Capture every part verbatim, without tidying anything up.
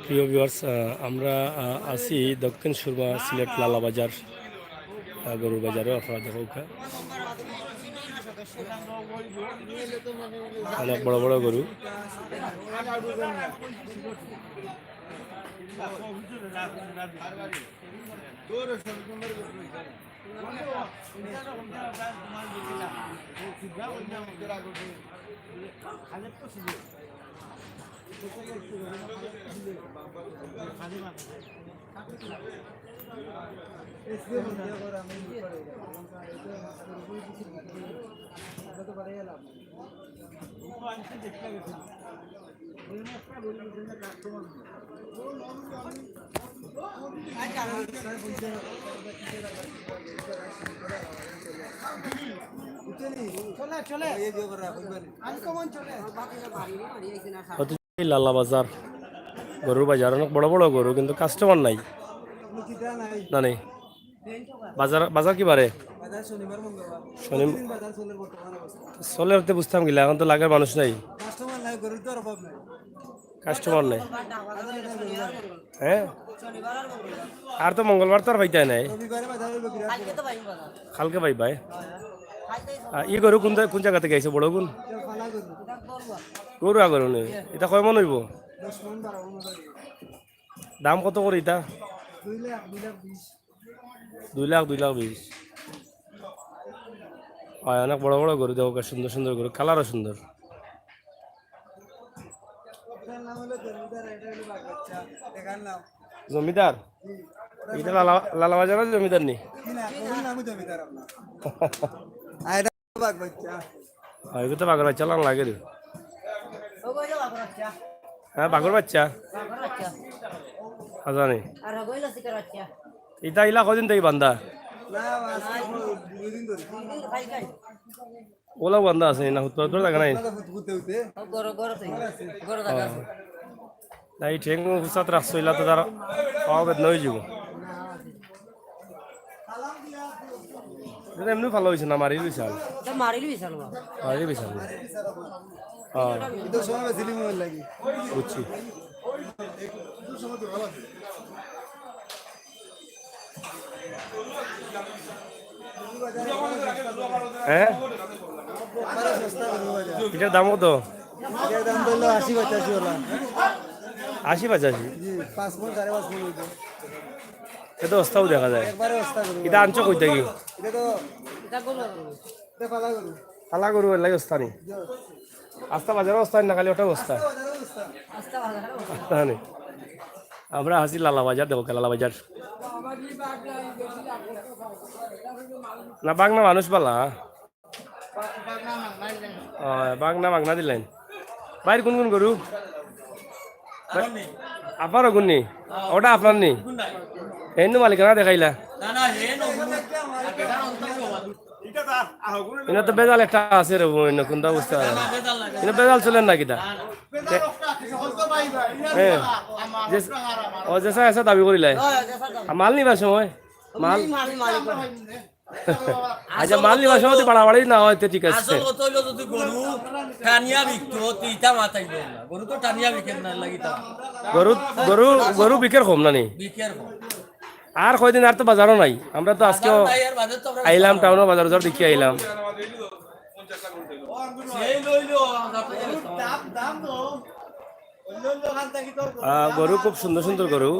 প্রিয় ভিউয়ার্স, আহ, আমরা আহ, আছি দক্ষিণ সুরমা সিলেট লালাবাজার, আহ, গরুর বাজারও আপনারা দেখউক্কা। অনেক বড় বড় গরু। অথচ এই লালা বাজার, গরুর বাজার, অনেক বড় বড় গরু, কিন্তু কাস্টমার নাই। না, নেই। বাজার, বাজার কি বারে? বাজার শনিবার, মঙ্গলবার। শনি- প্রতিদিন বাজার চলে বর্তমান অবস্থা। চলে তো বুঝতাম কিলা, এখন তো লাগার মানুষ নাই। কাস্টমার নাই, গরুর তো আর অভাব নাই। কাস্টমার নাই। হ্যাঁ। আর তো মঙ্গলবার তো আর পাইতায় নাই। রবিবারে বাজার হইব বিরাট বড়। কালকে পাইবায়। আহ, ই গরু কোন জা-, কোন জাগা থাকি আইছে, বড় গুন? গরু আগর নি। ইটা কয় মন অইব? দাম কত করি ইটা? দুই লাখ, দুই লাখ বিশ। অয়, অনেক বড় বড় গরু দেখউক্কা, সুন্দর সুন্দর গরু, কালারও সুন্দর। জমিদার? ইটা লালা, লালাবাজারর জমিদার নি? অয়, ইগু তো বাঘর বাচ্চা লান লাগে রে। হ্যাঁ, বাঘর বাচ্চা। আ, জানি। ইটা ইলা কয়দিন থাকি বান্ধা? ওলাও বান্ধা আছে না, হুতপা হুতপা জাগা নাই। না, ই ঠেং হুসাত রাখছো, ইলা তো তার পাও বেদনা অইযিবো। ইটা এমনে ভালা অইছে না, মারিল বিশাল? ইটা মারিল বিশাল বা। মারিল বিশাল। হ্যাঁ। ইটা সময় বেশি লিমু লাগি। বুঝছি। হ্যাঁ? ইটার দাম কত? ইটার দাম ধরলো আশি পঁচাশি ওলা। আশি পঁচাশি? জি, পাঁচ মণ, সাড়ে পাঁচ মণ অইতো। ইটা তো অস্তাও দেখা যায়। একবারে অস্তা গরু। ইটা আনছো কই থাকি? ইটা তো, ইটা গরু। ইটা পালা গরু। পালা গরু, এর লাগি অস্তা নি? জি। আস্তা বাজারও অস্তা নি না, খালি ওটাও অস্তা? আস্তা বাজারও অস্তা। আস্তা নি। আমরা আছি লালা বাজার, দেখউক্কা লালা বাজার। না, বাগনা মানুষ বালা। ও, বাগনা, বাগনা দিলাইন। ভাইর কোন কোন গরু? আপনারও গুণ নি? ওটা আপনার নি? হেন্দু মালিকানা দেখাইলা। ইনো তো বেজাল একটা আছে রে, অন্য কোনটা বুঝতে পারে না। ইনো বেজাল চলের না কিতা? হ্যাঁ। যে, ও, যেসা এসা দাবি করিলাই। আর মাল নিবার সময়? মাল? আচ্ছা, মাল নিবার সময় যদি বাড়াবাড়ি না অয়, তে ঠিক আছে। আসল কথা অইলো, যদি গরু টানিয়া বিকতো, তে ইতা মাত আইলো না। গরু তো টানিয়া বিকের না, লাগিতা। গরু, গরু, গরু বিকের কম না নি? বিকের কম। আর কয়দিন, আর তো বাজারও নাই। আমরা তো আজকেও বাজারও নাই, আর বাজার তো আমরা আইলাম, টাউনর বাজার উজার দেখি আইলাম। সেই লইলো, দাম, দাম তো। আহ, গরু খুব সুন্দর সুন্দর গরু।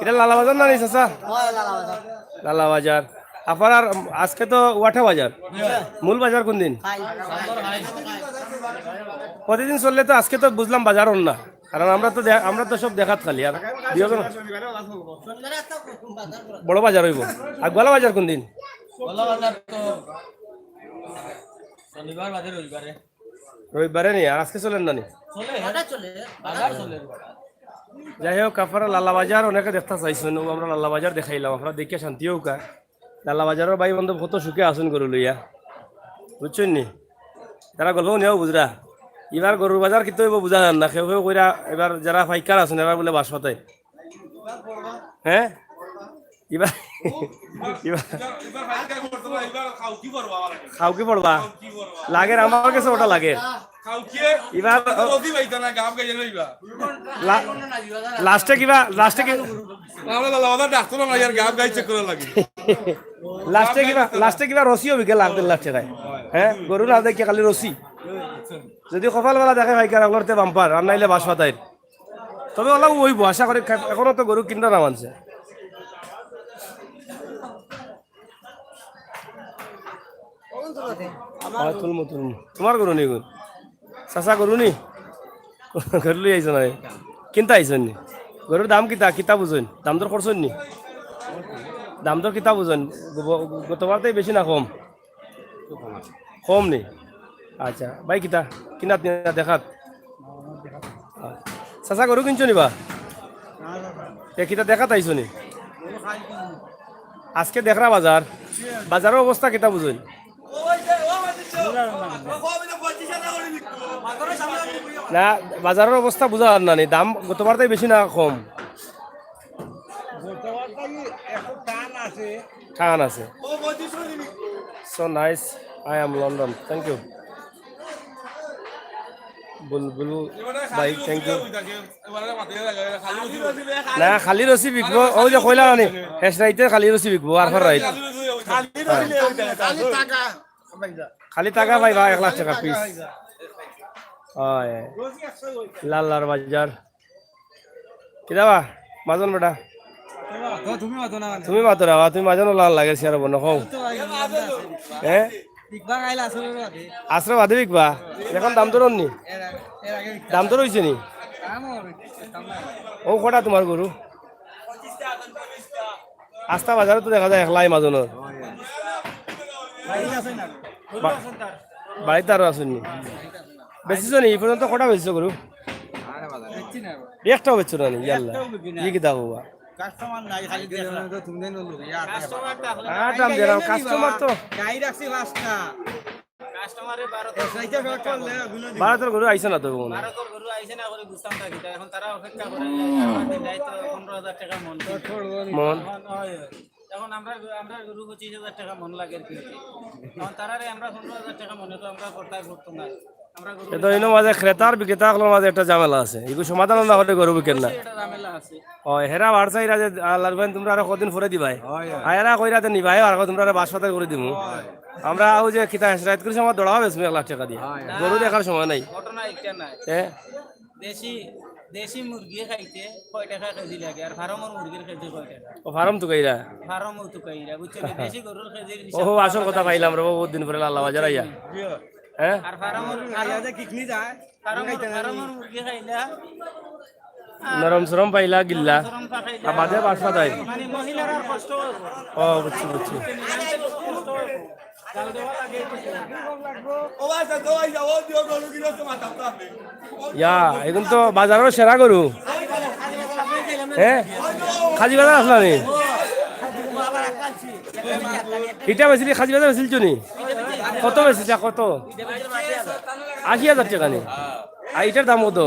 ইটা লালাবাজার না নি, চাচা? হয়, লালাবাজার। লালাবাজার। আপনার আজকে তো ওয়াঠা বাজার। মূল বাজার কোন দিন? খাই। প্রতিদিন চললে তো আজকে তো বুঝলাম বাজার অর না। কারণ আমরা তো দে-, আমরা তো সব দেখাত খালি। আর দুইজন বড় বাজার অইব। আর গোয়ালা বাজার কোন দিন? গোয়ালা বাজার তো শনিবার বাদে রবিবারে। রবিবারে নি, আর আজকে চলের না নি? চলে, বাজার চলে, বাজার চলে। যাই হোক, আপনারা লালা বাজার অনেকে দেখতা চাইছইন, ও আমরা লালা বাজার দেখাইলাম, আপনারা দেখিয়া শান্তি অউক্কা। লালা বাজারর ভাই বান্ধব কত সুখে আছইন গরু লইয়া, বুঝছইন নি? তারা গল্প হুনিয়াও বুঝরা। ইবার গরুর বাজার কিতা অইব বুঝা যার না, কেউ কেউ কইরা এবার যারা পাইকার আছইন এরা বুলে বাঁশ পাতায়। হ্যাঁ? ইবা, ইবা। খাউকি পড়বা? লাগের, আমার গেছে ওটা লাগের। ইবার লাস্টে কিবা, লাস্টে কি, লাস্টে কিবা, লাস্টে কিবা রশিও বিকে লাখ দেড় লাখ টেকায়। হ্যাঁ, গরু না দেখে খালি রশি। যদি কপাল বালা দেখে ভাই, কার আগলরতে বাম্পার, আর নাইলে বাঁশ ফাতাইর। তবে ওলা অইবো, আশা করি। খা-, এখনো তো গরু কিনরা না মানছে। হ্যাঁ, তুলমু, তুলমু। তুমার গরু নি গরু? চাচা গরু নি? গরু লই আইছো না? কিনতা আইছো নি? গরুর দাম কিতা, কিতা বুঝইন? দাম দর করছইন নি? দাম দর কিতা বুঝইন? গব-, গতবারতে বেশি না কম? কম নি? আচ্ছা, ভাই কিতা? কিনাত নি না দেখাত? চাচা গরু কিনছো নি বা? এ কিতা দেখাত আইছো নি? আজকে দেখরা বাজার, বাজারর অবস্থা কিতা বুঝইন? না, বাজারর অবস্থা বুঝা আর না নি, দাম গতবারতে বেশি না কম? গতবারতে একটু টান আছে। টান আছে। So nice, I am London, thank you। বুলবুল ভাই, thank you। না, খালি রশি বিকবো, ওই যে কইলা না নি, শেষ রাইতে খালি রশি বিকবো, আর ফর রাইত। খালি টাকা পাইবা এক লাখ টেকা পিস। অয়, লাল্লার বাজার। কিতা বা, মাজন বেটা? তুমি মাতো না, তুমি মাতো না, তুমি মাজন লাল লাগে, সিয়ার বনো, কও। হ্যাঁ? আসরে বাদে বিকবা? এখন দাম দর নি? দাম দর অইছে নি? ও কটা তুমার গরু? আস্তা বাজারো তো দেখা যায় একলাই মাজনর। বা-, বাড়িত আরো আছইন নি? বেচিছো নি? ই পর্যন্ত কটা বেচিছো গরু? একটাও বেচছো না নি? ইয়াল্লা। ই কিতা কও বা? কাস্টমার নাই, খালি দেখলাম। কাস্টমার তো। গাই রাখছি পাঁচটা। কাস্টমারে ভারতর গরু আইছে না তো কোনো। ভারতর গরু আইছে না করে বুঝতাম না কিতা। এখন তারা অপেক্ষা করে, দিলাই তো পনেরো হাজার টেকা মন। মন। এখন, অয়, অয়। এখন আমরা, আমরা গরু পঁচিশ হাজার টেকা মন লাগে আর কি। এখন তারারে আমরা পনেরো হাজার টেকা মনে তো আমরা করতাই পড়তো না। আমরা গরু এ তো ইনো মাঝে ক্রেতা আর বিক্রেতা অকলর মাঝে একটা ঝামেলা আছে। ইগু সমাধান না হলে গরু বিকের না। অবশ্যই এটা ঝামেলা আছে। অয়, হেরা বার চাইরা যে, "আল্লার ভাই, তুমরা আরো কদিন পরে দিবাই।" অয়, অয়। আর এরা কইরা যে নিবাই, আর তুমরা আরো বাঁশ ফাতাই করে দিমু। অয়। আমরা ওই যে কিতা রাইত করি সময় দৌড়াওয়া বেশ এক লাখ টেকা দিয়া। অয়, অয়। গরু দেখার সময় নাই। ঘটনা একটা নাই। এ? দেশি, দেশি মুরগি খাইতে কয় টাকা কেজি লাগে, আর ফার্মর মুরগির কেজি কয় টাকা? ও, ফার্ম তুকাইরা? ফার্মও তুকাইরা, বুঝছো নি? দেশি গরুর কেজির হিসাব ও, আসল কথা পাইলাম রে, বহুত দিন পরে লাল্লা বাজার আইয়া। জি। হ্যাঁ? আর ফার্মর, ফার্মর, ফার্মর মুরগি খাইলা, নরম সরম পাইলা গিল্লা। নরম সরম পাইলা। আর বাদে বাঁশ ফাতাই। মানে মহিলার আর কষ্ট অইবো। ও, বুঝছি, বুঝছি। কষ্ট অইবো। ইয়া, এখন তো বাজারর সেরা গরু। হ্যাঁ? কাজি বাজার আসলা নি? ইটা বেচিলি, কাজি বাজার বেচিলছো নি? কত বেচিছা, কত? আশি হাজার টেকা নি? আর ইটার দাম কত?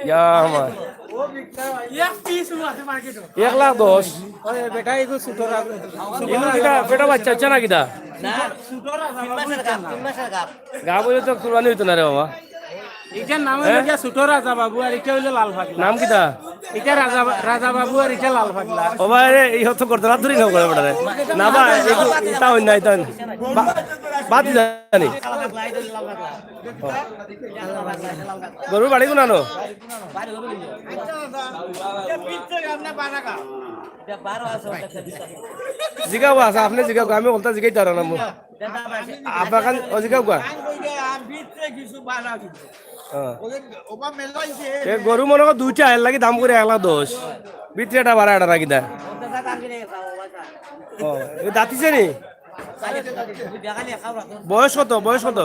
ইয়া আমার। এক লাখ দশ। এগুলো কিতা, বেটা বাচ্চা হচ্ছে না কিতা? না, তিন মাসের গাপ, তিন মাসের গাপ। গাপ অইলে তো কুরবানি অইতো না রে বাবা। ইটার নাম অইলো গিয়া ছোট রাজা বাবু, আর ইটা অইলো লাল পাগলা। নাম কিতা? ইটা রাজা, রাজা বাবু, আর ইটা লাল পাগলা। ও ভাই রে, ই অত করতে রাত ধরি না করে বেটা রে। না ভাই, ইটা অইন্য, ইটা অইন্য। বা-, বাদ জানি। গরুর বাড়ি কোনানো? জিগাও আছে, আপনে জিগাও, আমি বলতা জিগাইতাম পারলাম না। আপনার কাছে, ও জিগাও গা। হ্যাঁ। এ গরু মনে কর দুইটা, এর লাগি দাম করে এক লাখ দশ। ভিতরে এটা বাড়া, এটা রাখি দা। ও, এ দাঁতিছে নি? বয়স কত? বয়স কত?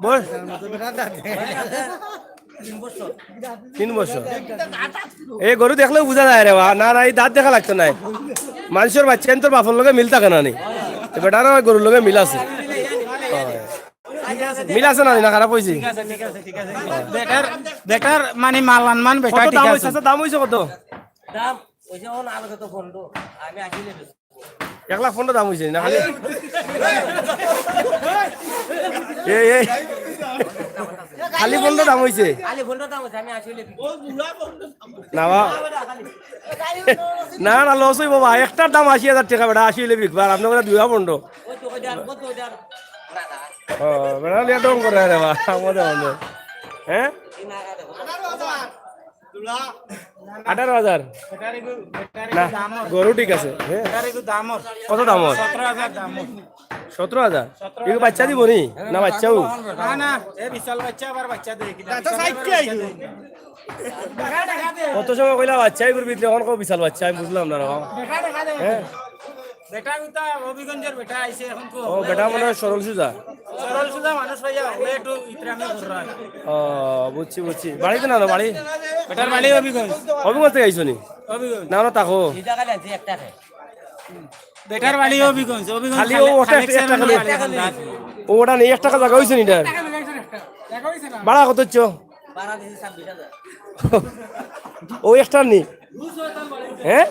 বয়স? তিন বছর। এই গরু দেখলেও বুঝা যায় রে বা। না, না, এই দাঁত দেখা লাগতো না। মানুষের বাচ্চা তোর বাপর লগে মিল থাকে না নি? তো বেটারও ওই গরুর লগে মিল আছে। মিল আছে না, না খারাপ অইছে? বেটার, বেটার মানে মাল আনমান বেটা কত ঠিক দাম আছে। অইছে? আচ্ছা, দাম অইছে কত? দাম অইছে অন আলো তো পনেরো, আমি আসি নেবে। এক লাখ পনেরো দাম অইছে না খালি? এই, এই। খালি পনেরো দাম অইছে? খালি পনেরো দাম অইছে, আমি আশি অইলে বিকি। না বা-, না, না, লস অইবো বা। একটার দাম আশি হাজার টেকা বেটা, আশি অইলে বিকবা, আর আপনে কইরা দুইয়া পনেরো। ওই তো, ওই দেন, ওই তো, ওই দেন। ও, বেটা লিয়া ঢং করে রে বা, মজা মজা। হ্যাঁ? আঠারো হাজার। না, গরু ঠিক আছে। হ্যাঁ। কত দাম ওর? সতেরো হাজার দাম ওর। সতেরো হাজার? এগু বাচ্চা দিবো নি? না বাচ্চাও? না, না, এ বিশাল বাচ্চা, আবার বাচ্চা দেয় কিনা? কত সময় কইলা বাচ্চা এগুর ভিতরে, অখন কও বিশাল বাচ্চা, আমি বুঝলাম না রে বাবা। হ্যাঁ? বেটা কিন্তু হবিগঞ্জের বেটা আইছে এখন কো। ও, বেটা মনে হয় সরল সুজা। সরল সুজা মানুষ ভাইয়া, ওই একটু ইতরামি কররা। ও, বুঝছি, বুঝছি। বাড়িতে না, না, বাড়ি? বেটার বাড়ি হবিগঞ্জ। হবিগঞ্জ থেকে আইছো নি? হবিগঞ্জ। না, না, থাকো। বেটার বাড়ি হবিগঞ্জ, হবিগঞ্জ খালি ও ওটা খালেক একটা, সাহেবের একটা খালি। বাড়ি খান্দাত। ও ওটা নেই, এক টাকা জাগা অইছে নি এটার? ভাড়া কত হচ্ছে? ভাড়া দিছি ছাব্বিশ হাজার। ও একটা নি? হ্যাঁ?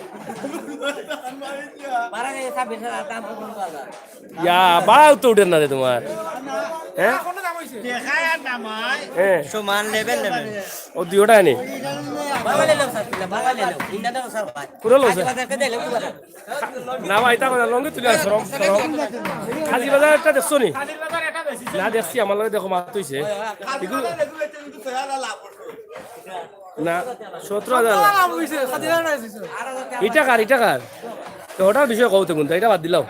ভাড়া দিছি ছাব্বিশ হাজার, দাম পনেরো হাজার। ইয়া, ভাড়া তো উঠে না রে তোমার। হ্যাঁ? হ্যাঁ। সমান লেভেল লেভেল। ও দুইটা নি? বাবা লেলো স্যার, বাবা লেলো। ইন্ডিয়াতে স্যার ভাই। পুরো লো স্যার। বাজার কে দিলে পুরো। না ভাই, তা কথা লঙ্গি তুলে আস, শরম, শরম। খাজি বাজার একটা দেখছো নি? না দেখছি, আমার লগে দেখো মাত হইছে। কিন্তু না, সতেরো হাজার। ইটা কার, ইটা কার? তো ওটার বিষয়ে কও তো কোনটা, এটা বাদ দিলাও।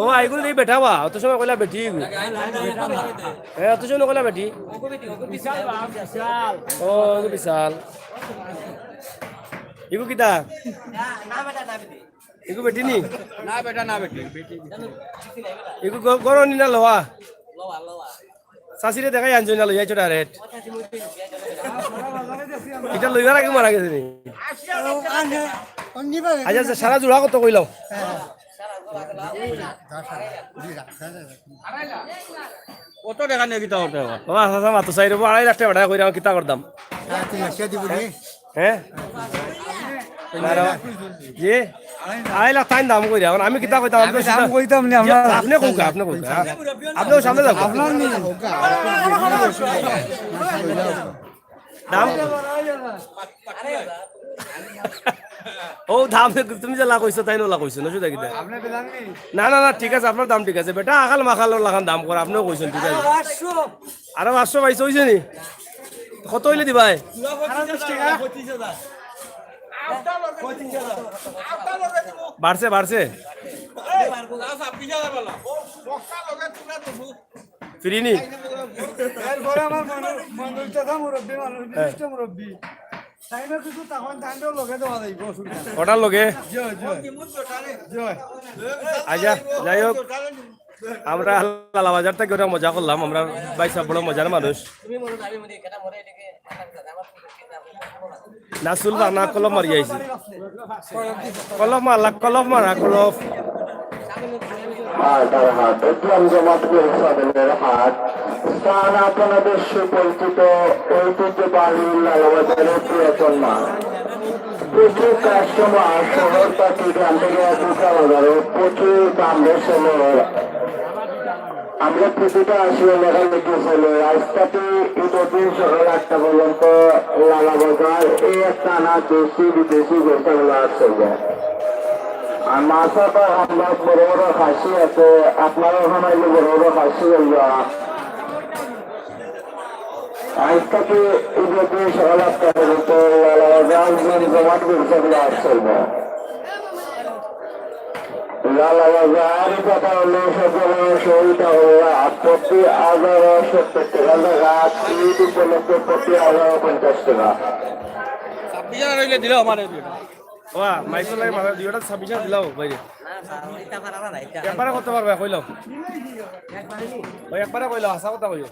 ও, আইগুলো এই বেটা বা, অত সময় কইলা বেটি এগু। হ্যাঁ, অত সময় কইলা বেটি। ও, এগু বিশাল। এগু কিতা? এগু বেটি নি? না বেটা, না বেটি। এগু গ-, গরনি না লওয়া? চাচিরে দেখাই আনছো না, লইয়াইছো ডাইরেক্ট। এটা লইবার আগে মারা গেছে নি? আচ্ছা, আচ্ছা, সারা জোড়া কত কইলাও? কত টাকা নিয়ে কিতা করতে হবে? বাবা, চাচা, মাত্র চাই রবো, আড়াই লাখ টাকা বেটা কইরা, আমি কিতা করতাম? হ্যাঁ? না, না, জি? আড়াই লাখ টাইম দাম কইরা, এখন আমি কিতা কইতাম? আমি তো দাম কইতাম না, আমরা আপনি কউকা, আপনি কউকা, হ্যাঁ? আপনিও সামনে যাও। আপনার নেই। দাম? ও দাম তুমি যেলা কইছো, তাই নলা কইছো, না শুধু কিতা? না, না, না, ঠিক আছে, আপনার দাম ঠিক আছে। বেটা, আকাল মাকাল লাখান দাম কর, আপনিও কইছেন, ঠিক আছে। আরো পাঁচশো পাইছো, অইছে নি? কত অইলে দিবায়? বাড়ছে, বাড়ছে। ফিরিনি? এরপরে আমার মনো-, মনোজ চাচা মুরব্বী মানুষ, হ্যাঁ। বিশিষ্ট মুরব্বী। তাইনও কিছু তখন তাইনও লগে দেওয়া যাইব, অসুবিধা নাই। ওটার লগে? জয়, জয়। জয়। আচ্ছা, যাই হোক, আমরা লালাবাজার থাকি ওটা মজা করলাম। আমরা ভাই সাহেব বড় মজার মানুষ। না, চুল বানা কলম মারি আইছি। কলম মারলা, কলম মারা, কলম। হাট আর হাট, ইসলাম জমাত ব্যবসাদারের হাট। স্থান আপনাদের সুপরিচিত ঐতিহ্যবাহী লালাবাজারের পুরাতন মাঠ। প্রচুর কাস্টমার শহর পাতি গ্রাম থেকে আসে বাজারে, প্রচুর দাম দর চলে। আমরা প্রতিটা আসলে লেখালেখি চলে। আজ থেকে ঈদের দিন সকাল আটটা পর্যন্ত লালাবাজার এই টানা দেশি বিদেশি ব্যবসাগুলো চলবে। আর মাছা তো আমরা বড় বড় খাসি আছে, আপনারা ওখানে আইলে বড় বড় খাসি চলবে। আজ থেকে ঈদের দিন সকাল আটটা পর্যন্ত লালাবাজার জমজমাট ব্যবসাগুলো চলবে। লালাবাজার কথা হলো সকলের সহিত হলো প্রতি হাজারো সত্তর টাকা জায়গা, ঈদ উপলক্ষে প্রতি হাজারো পঞ্চাশ টাকা। ছাব্বিশ হাজার হইলে দিলে আমার এই দুইটা। ওয়া, মাইকেল লাগে মাথা দুইটা ছাব্বিশ হাজার দিলাও বাইরে। না, স্যার, এটা পারা না, এটা। একবারে করতে পারবে, কইলাও। একবারে নি? ওই একবারে কইলাও, হাছা কথা কইও।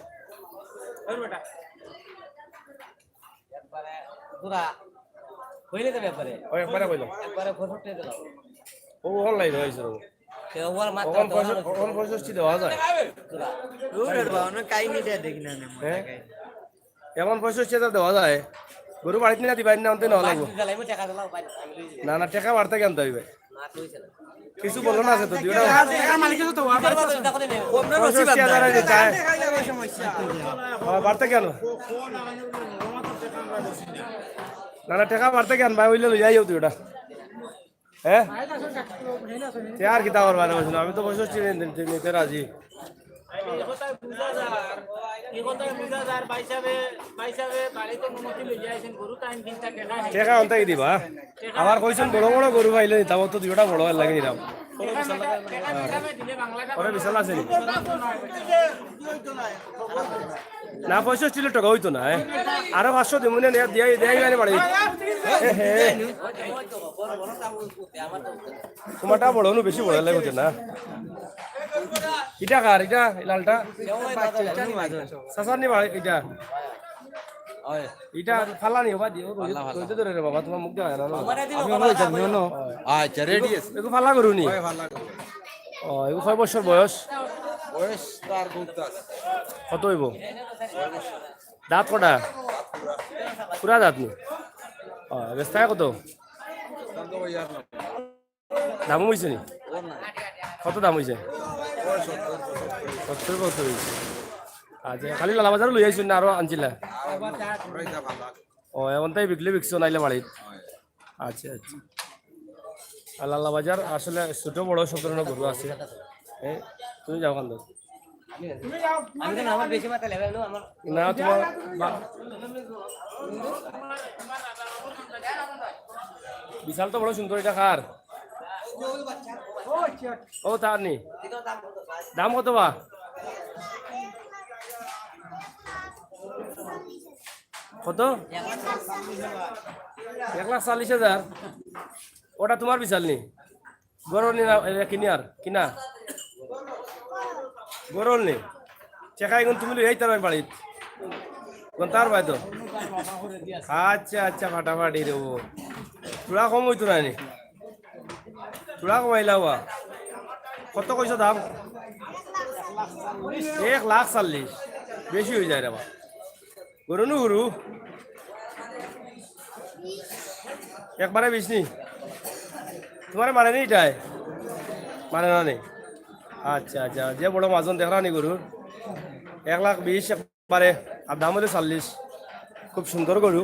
ওই বেটা। একবারে পুরা হইলে দেবে একবারে। ও একবারে কইলো। একবারে পঁয়ষট্টি দিলাম। ও অনলাইন হয়েছে রে। তে ওর মাত্র অখন তো পঁয়ষট্টি, অনলাইন। অখন পঁয়ষট্টি দেওয়া যায়। পুরা। দূর রে বাবা, অন্য কাহিনী দেখি না, না, হ্যাঁ? মোটা কাহিনী। এমন পঁয়ষট্টি হাজার দেওয়া যায়। গরু বাড়িতে না দিবাই না, আনতে না লাগবো। বাড়িতে দিলাইমু, টাকা দিলাও, বাড়িতে আমি লই যাই। না, না, টাকা বাড়িতে আনতে হইবে। কিছু বলো না, আছে তো দুইটা। পঁয়ষট্টি হাজার আইছে, চায়। হ্যাঁ, বাড়তে কেন? না, না, টেকা বাড়তে কেন ভাই? অইলে লইয়া আইও দুইটা। হ্যাঁ? তে আর কিতা করবা না, আমি তো পঁয়ষট্টি নি-, নি-, নিতে রাজি। টেকা অন্তাই দিবা। আমার কইছইন বড় বড় গরু পাইলে নিতাম, তো দুইটা বড় লাগে নিতাম। ওরে বিশাল আছে নি? না, পঁয়ষট্টি টেকা অইতো না, হ্যাঁ। আরো পাঁচশো দিমুনে, দিয়া, দিয়া, দিয়া, বাড়ি। এ হে। তোমারটা বড় নু, বেশি বড় লাগে না। ইটা কার? ইটা লালটা? চাচার নি বা ইটা? ইটা ফালা নি, ওবা দিও। ফালা, ফালা। ধরে রে বাবা, তোমার মুখ দেখা যায় না, না? আমি হলো ইটা, আমি হলো। আচ্ছা, রেডি আছে। এগু ফালা গরু নি? অয়, ফালা গরু। ও, এগু কয় বছর বয়স? বয়স তার বহুত আছে। কত অইব? দাঁত কটা? পুরা দাঁত নি? ও, বেচতায় কত? দাম তো ওই আর না। দামও অইছে নি? কত দাম অইছে? সত্তর কত অইছে? আচ্ছা, খালি লালাবাজারো লই আইছইন না আরো আনছিলা? ও, এখন তাই বিকলে বিকছো নাইলে বাড়িত? আচ্ছা, আচ্ছা। আর লালাবাজার আসলে ছোট বড় সব ধরনের গরু আছে। এ, তুমি যাও কান্দো। আমি তো না, আমার বেশি মাথা লেগে গেল, আমার না, তোমার বা-, বিশাল তো বড় সুন্দর, ইটা কার? ও, তার নি? দাম কত বা? কত? এক লাখ চল্লিশ হাজার। ওটা তোমার বিশাল নি? গরুর নি না, এ, কিনিয়ার, কিনা? গরুর নি? টেকা ইগুন তুমি লই আইতায় বাড়িত। কোন তার ভাই তো? আচ্ছা, আচ্ছা, ফাটাফাটি দেবো। থুড়া কম অইতো না নি? থুড়া কমাইলা বা? কত কইছো দাম? এক লাখ চল্লিশ। বেশি অই যায় রে বা। গরু নু গরু। একবারে বিশ নি? তোমারে মারে নি ইটায়? মারে না নি? আচ্ছা, আচ্ছা, যে বড় মাজন দেখরা নি গরুর। এক লাখ বিশ একবারে, আর দাম অইলো চল্লিশ। খুব সুন্দর গরু।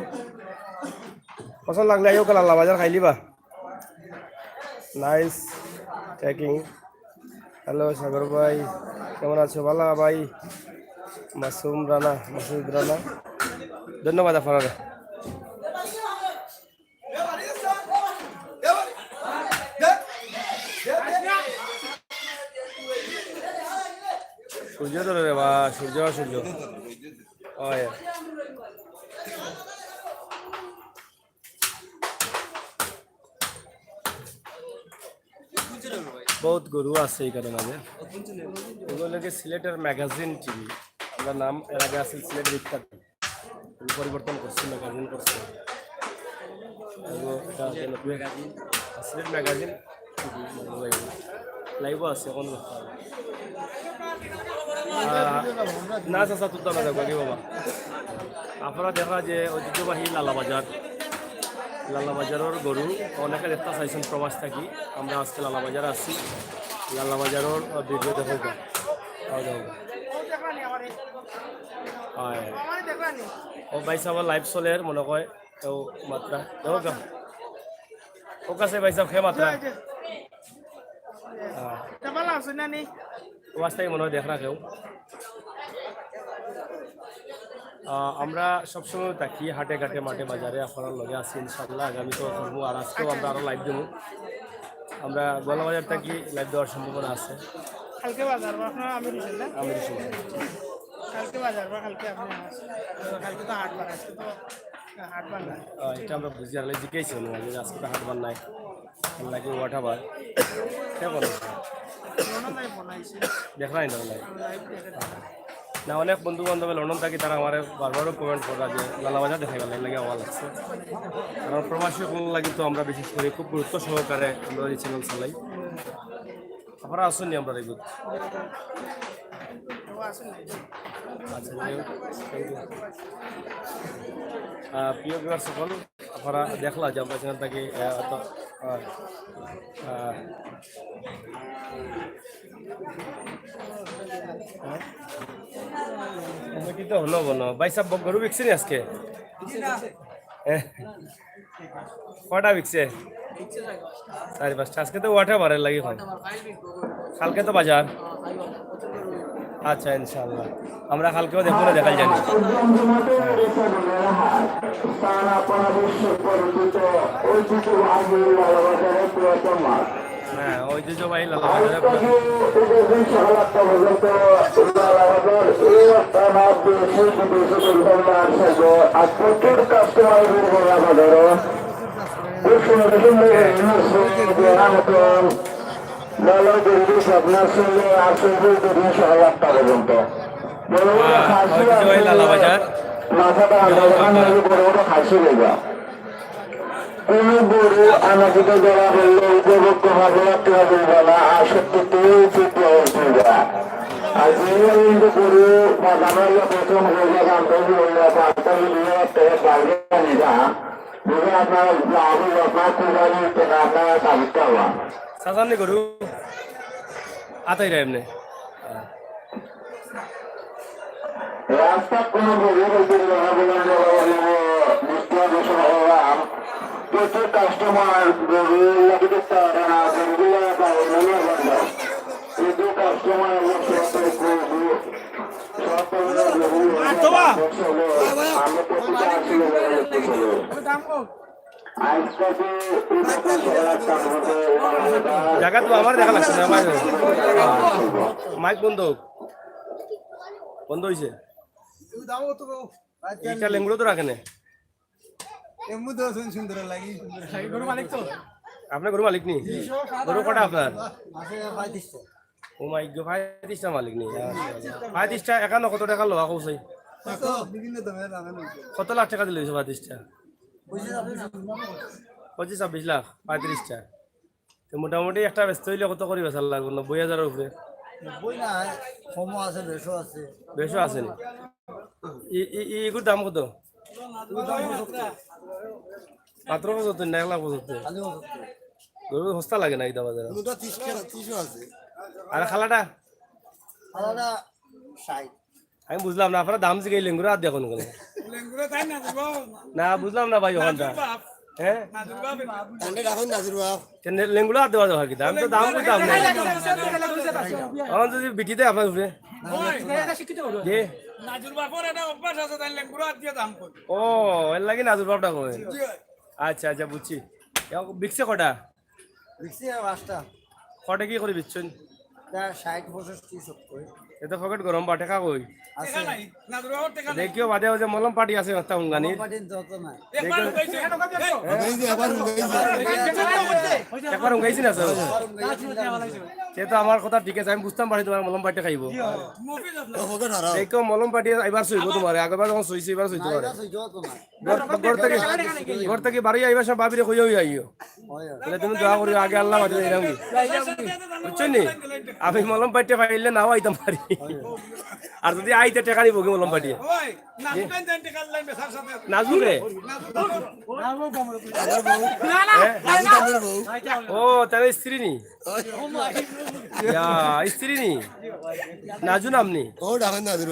পছন্দ লাগলে আইও কাল লালাবাজার খাইলিবা। Nice tracking. হ্যালো সাগর ভাই, কেমন আছো? ভালা ভাই। মাসুম রানা, মাসুদ রানা, ধন্যবাদ আপনারে। সূর্য ধরে রে বা, সূর্য, সূর্য। ওই। বহুত গরু আছে ইখানো মাঝে। এগুলো লাগে সিলেটের ম্যাগাজিন টিভি। আমরা নাম এর আগে আছিল সিলেট বিখ্যাত। পরিবর্তন করছে, ম্যাগাজিন করছে। এগুলো এটা হচ্ছে নতুন সিলেট ম্যাগাজিন। লাইভও আছে, এখন আহ, না চাচা, তুলতা না যাবো কি বাবা। আপনারা দেখরা যে ঐতিহ্যবাহী লালাবাজার, লালাবাজারর গরু অনেকে দেখতা চাইছইন প্রবাস থাকি। আমরা আজকে লালাবাজার আছি, লালাবাজারর ভিডিও দেখো। ও ভাই সাহেব, লাইভ চলের মনে হয়। তো মাত্রা, দেখো গা। ও কাছে ভাই সাহেব, খে মাত্রা। হ্যাঁ। তা ভালা আছো না নি? ও আস্তে মনে হয় দেখরা কেউ। আহ, আমরা সবসময় থাকি হাটে ঘাটে মাঠে বাজারে, আপনার লগে আছি ইনশাআল্লাহ। আগামী তো করবো, আর আজকেও আমরা আরো লাইভ দেবো। আমরা গোয়ালা বাজার থাকি লাইভ দেওয়ার সম্ভাবনা আছে। কালকে বাজার, আপনারা আমির হোসেন না? আমির হোসেন। কালকে বাজার বা কালকে আপনি আসেন। কালকে তো হাট বার, আজকে তো হাট বার না। আহ, এটা আমরা বুঝি, আর জিজ্ঞেস করবো যে আজকে তো হাট বার নাই, লাগে ওয়াট আবার। কেমন? লন্ডন নাই বানাইছে। দেখরা নাই তাহলে? লাইভ দেখে। না, অনেক বন্ধু বান্ধব লন্ডন থাকি, তারা আমারে বারবারও কমেন্ট করা যে লালাবাজার দেখাইবার লাগি, লাগে ভালা লাগছে। কারণ প্রবাসী কোন লাগি তো আমরা বিশেষ করে খুব গুরুত্ব সহকারে আমরা এই চ্যানেল চালাই। আপনারা আসুন নি আমরা দেখব। আচ্ছা, thank you। আহ, প্রিয় ভিউয়ার সকল, আপনারা দেখলা যে আমরা চ্যানেল থাকি, আহ, অত হ্যাঁ। হ্যাঁ। কমিটি তো হলো বলো। ভাই সাহেব, গরু বিকছে নি আজকে? হ্যাঁ। কটা বিকছে? চারি পাঁচটা। আজকে তো ওয়াটা বাড়ার লাগি হয়। কালকে তো বাজার। আচ্ছা, ইনশাআল্লাহ। আমরা কালকেও দেখবো না, দেখাই জানি। হ্যাঁ, ঐতিহ্যবাহী লালা বাজারে পুরাতন মাছ। ঐতিহ্যবাহী লালা বাজার। কোন গরু আনাজিতে ধরা পড়লে উপভোগ্য হবে, টেকা তুলবে না, আর সত্যি তুই ঠিক হয়েছিল। আর যে কিন্তু গরু বাজানো হইলে প্রথম হইলে জানতে হইলে পাঁচটা দুই হাজার টাকা বাইরে নিবা। বুঝে আপনারা লাভ হইলে আপনার কুরবানি টেকা আপনারা দাবিতে হওয়া। সাজাননি গরু আতাই রে এমনি। রাস্তা কোনো গরু হইতে না বলে বৃষ্টি ঘোষণা করলাম। প্রচুর কাস্টমার গরু লাগতে পারে না, গরুগুলো পাওয়া যাবে না। প্রচুর কাস্টমার আমরা প্রতিটা আসলে জায়গা তো আমার দেখা লাগছে না, আমার মাইক বন্ধ হোক। বন্ধ হইছে। এটা লেঙ্গুড়ো তো রাখে না। এমনি তো আছেন সুন্দর লাগি। গরু মালিক তো? আপনি গরু মালিক নি? গরু কটা আপনার? আছে পঁয়ত্রিশটা। ও মাই গো, পঁয়ত্রিশটা মালিক নি? পঁয়ত্রিশটা এখানো কত টাকা লওয়া কৌছে? কত? বিভিন্ন দামে দামে লইছে। কত লাখ টাকা দিলে হইছে পঁয়ত্রিশটা? পঁচিশ ছাব্বিশ লাখ। পঁচিশ ছাব্বিশ লাখ, পঁয়ত্রিশটা। তো মোটামুটি একটা বেচতে হইলে কত করি বেচার লাগবে? নব্বই হাজারের উপরে। নব্বই না, কমও আছে, বেশও আছে। বেশও আছে নি? ই, ই, ই, ইগুর দাম কত? এগুর দাম পঁচাত্তর। মাত্র পঁচাত্তর না, এক লাখ পঁচাত্তর? খালি পঁচাত্তর। গরু সস্তা লাগে না এটা বাজারে। কোনোটা ত্রিশ টাকা, ত্রিশও আছে। আর খালাটা? খালাটা ষাট। আমি বুঝলাম না, আপনারা দাম জিগাই লেঙ্গুরা আর দেখুন কোনো। লেঙ্গুরা তাই না, বাবা। না, বুঝলাম না ভাই ওখানটা। নাজুর বাপ। হ্যাঁ? নাজুর বাপ। আন্ডে রাখুন নাজুর বাপ। কেন লেঙ্গুরা আর দেওয়া যাওয়ার কি দাম? তো দাম কই দাম নেই। এখন যদি বিটি দেয় আপনার উপরে। ওই, জি। নাজুর বাপর একটা অভ্যাস আছে, তাই লেঙ্গুরা আর দিয়ে দাম করে। ও, এর লাগি নাজুর বাপটা করে। জি। আচ্ছা, আচ্ছা, বুঝছি। এখন বিকছে কটা? বিকছে পাঁচটা। কটা কি করে বিকছেন? তা ষাট, পঁয়ষট্টি, সত্তর। এ তো পকেট গরম বা, টেকা কই? আছে। টেকা নাই, নাজুর বাপর টেকা নাই। দেখিও বাদে ওই যে মলম পার্টি আছে, মাথা হুঙ্গানি। মলম পার্টি যত নাই। একবার হুঙ্গাইছে। এই যে একবার হুঙ্গাইছে। একবার হুঙ্গাইছে না, স্যার? একবার হুঙ্গাইছে। সে তো আমার কথা ঠিক আছে, আমি বুঝতাম পারি তোমার মলম পার্টি খাইব। মফিজ আপনার। ও, পকেট হারাও। দেখো মলম পার্টি এবার সইব তোমার, আগেবার যখন সইছে, এবার সইতে পারে। না, এবার সইব তোমার। ঘর, ঘর থাকি, ঘর থাকি বাড়ি আইবার সময় ভাবিরে কইয়া অইয়া আইও। হয়, হয়। তাহলে তুমি দোয়া করিও, আগে আল্লাহ মাঝে এরকম কি? বুঝছো নি? আমি মলম পার্টি পাইলে নাও আইতাম পারি। আর যদি আইতে টেকা নিব কি মলম পার্টি? ওই, না, জি। নাজুকে? না, না, না। ও, তার স্ত্রী নি? ইয়া, স্ত্রী নি? নাজু নাম নি? ও, ডাকেন নাজু।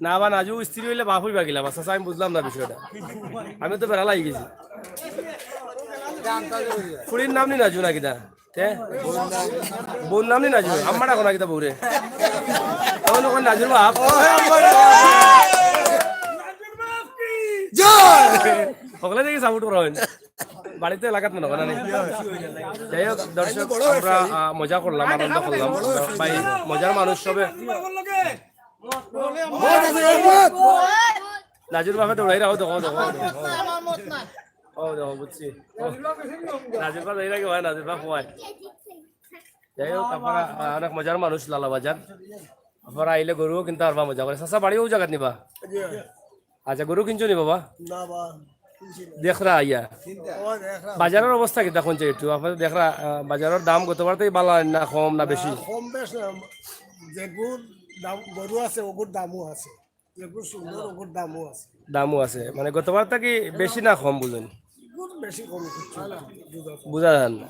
না বা নাজু স্ত্রী হইলে বাপ হইবা গিলা, বাস, আমি বুঝলাম না বিষয়টা। আমি তো বেড়া লাগি গেছি। ফুড়ির নাম নি নাজু না কিতা? তে? বউর নাম নি নাজু? আম্মা ডাকো না কিতা বউরে? তখন ওখানে নাজুর বাপ। সকলে দেখি সাপোর্ট করা হয়। বাড়িতে এলাকাত মনে হয় না নি? যাই হোক, দর্শক, আমরা, আহ, মজা করলাম, আনন্দ করলাম। ভাই, মজার মানুষ সবে। নাজুর বাপে দৌড়াই রাখো, দেখো, দেখো, দেখো। ও, দেখো, বুঝছি। ও, নাজুর বাপ এই লাগে, ভাই, নাজুর বাপ হয়। যাই হোক, আপনারা, আহ, অনেক মজার মানুষ, লালা বাজার। আপনারা আইলে গরুও কিনতে পারবা, মজা করে। চাচা, বাড়ি ও জাগাত নিবা? আচ্ছা, গরু কিনছো নি বাবা? না বা, কিনছি না। দেখরা আইয়া। ও, দেখরা। বাজারের অবস্থা কিতা কোন একটু? আপনারা দেখরা, আহ, বাজারের দাম গতবার থেকে বালা না কম না বেশি? না, কম বেশ না। যেগুর দাম, গরু আছে, ওগুর দামও আছে। যেগুর সুন্দর, ওগুর দামও আছে। দামও আছে। মানে গতবার থেকে বেশি না কম বুঝুন? বেশি কম কিছু বুঝা যায় না।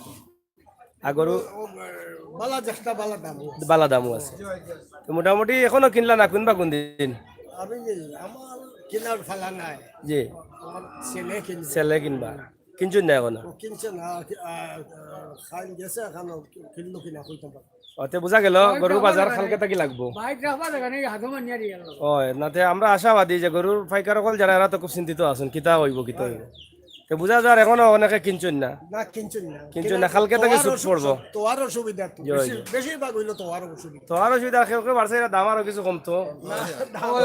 আর গরু বালা, যেটা বালা দাম। বালা দামও আছে। তো মোটামুটি এখনো কিনলা না, কিনবা কোন দিন? আমি যে, আমার কিনার ফালা নাই। জি। আমার ছেলে কিনবে। ছেলে কিনবা। কিনছইন না এখনো? ও কিনছে না, কি-, আ, আ, খাইল গেছে, এখনো কিনলো কিনা কইতাম পারতাম না। ওতে বুঝা গেল, গরুর বাজার কালকে থাকি লাগবো। বাইক রাখবা জাগা নাই, হাতো মানিয়া দিয়ে গেল। ওই, না তে আমরা আশাবাদী যে গরুর পাইকার অকল যারা, এরা তো খুব চিন্তিত আছেন, কিতা হইব, কিতা হইব। তো বুঝা যার এখনো অনেকে কিনছইন না। না, কিনছইন না। কিনছইন না, কালকে থাকি তোয়ার ছুট অসু-, পড়বো। তোয়ার অসুবিধা তো। জি, বেশি-, জি। বেশিরভাগ হইলো তোয়ার অসুবিধা। তোয়ার অসুবিধা, কেউ কেউ বাড়ছে, এরা দাম আরো কিছু কমতো। না, দাম ওই,